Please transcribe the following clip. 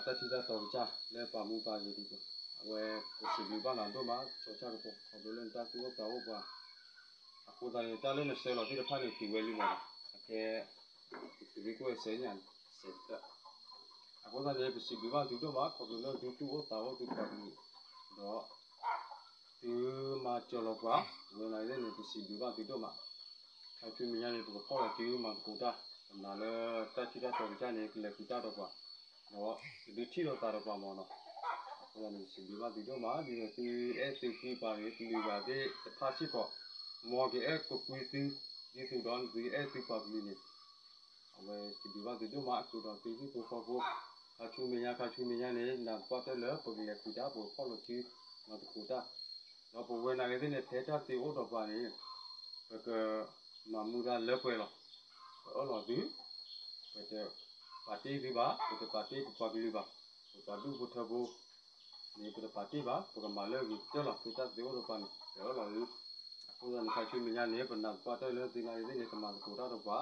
တၢ်ထံၣ်တၢ်တီကစၢ်လၢပာ်မူပာ်ဂ့ၤဒ်သိး အဝဲပစံးဘျုးဘၣ်နၤဒိၣ်မး ကစီၤဆၣ်ကပီၤ ခီဖျိလၢနတၢ်သူၣ်အိၣ်သးအိၣ်ပှၤ အဃိသတးန့ၣ် တၢ်လၢနဆှၢလီၤသ့ၣ်တဖၣ်န့ၣ် တုၤဝဲလံမးနီၤ အခဲ သုးရ့ၣ်ခိၣ်အဆဲးညါန့ၣ် ဆဲးတၢ် အဃိသတးန့ၣ် ပစံးဘျုးဘၣ်သုဒိၣ်မး ခီဖျိလၢသုသူၣ်အိၣ်သးအိၣ်သုပှၤကလုာ် ဒီး သုမၤစၢၤလီၤပှၤ ဝဲနၤသ့ၣ်န့ၣ် ပစံးဘျုးဘၣ်သုဒိၣ်မး ခါဆူမဲာ်ညါန့ၣ် ပကဖီၣ်လီၤစုမၤသကိးတၢ် ပနာ်လၢတၢ်ထံၣ်တၢ်တီကစၢ်န့ၣ် ကလဲၤဃုာ်တၢ်ဒီးပှၤ ဒီးကဒုးထံၣ်လိာ်သးဒီးပှၤမးနီၤ အဃိသတးန့ၣ် ပစံးဘျုးဘၣ်သုဒိၣ်မး ဒ်သိးသုအဲၣ်သုဃံပှၤကလုာ်ဂၤသ့ၣ်တဖၣ်စ့ၢ်ကီး မ်ကအဲၣ်ကကွံသု ဒ်သိးဒီးနသုအဲၣ်သုပှၤကလုာ်န့ၣ် အဝဲစံးဘျုးဘၣ်သုဒိၣ်မး အဃိဒီးသုဟံၣ်ဖိဃီဖိ ခါဆူမဲာ်ညါ ခါဆူမဲာ်ညါန့ၣ် နၢ်ပၢၢ်တၢၢ်လၢပကလဲၤဃုာ်တၢ် ပကဖီၣ်လိာ်စု မၤသကိးတၢ် ဒီးပဝဲနၤဂ့ၤသ့ၣ်န့ၣ် ဖဲတၢ်သ့အိၣ်ဒီးပှၤန့ၣ် ပကမၤမူဒါလၢပှဲၤလီၤ. ပအၢၣ်လီၤသု ပတပာ်တ့ၢ်သုဘၣ်, ပတပာ်တ့ၢ်ပပှၤကလုာ်ဘၣ်, ပပှၤဒူၣ်ဖိထၢဖိန့ၣ် ပတပာ်တ့ၢ်ဘၣ်, ပကမၤလၢအဂ့ၤကတၢၢ်လီၤ. ဖဲတၢ်သ့အိၣ်ဒီးပှၤန့ၣ် ပအၢၣ်လီၤသု. အဃိသတးန့ၣ် ခါဆူမဲာ်ညါန့ၣ် ပနၢ်ပၢၢ်တၢၢ်လၢသုနၤဂ့ၤသ့ၣ်န့ၣ် ကမၤသကိးတၢ်ဒီးပှၤ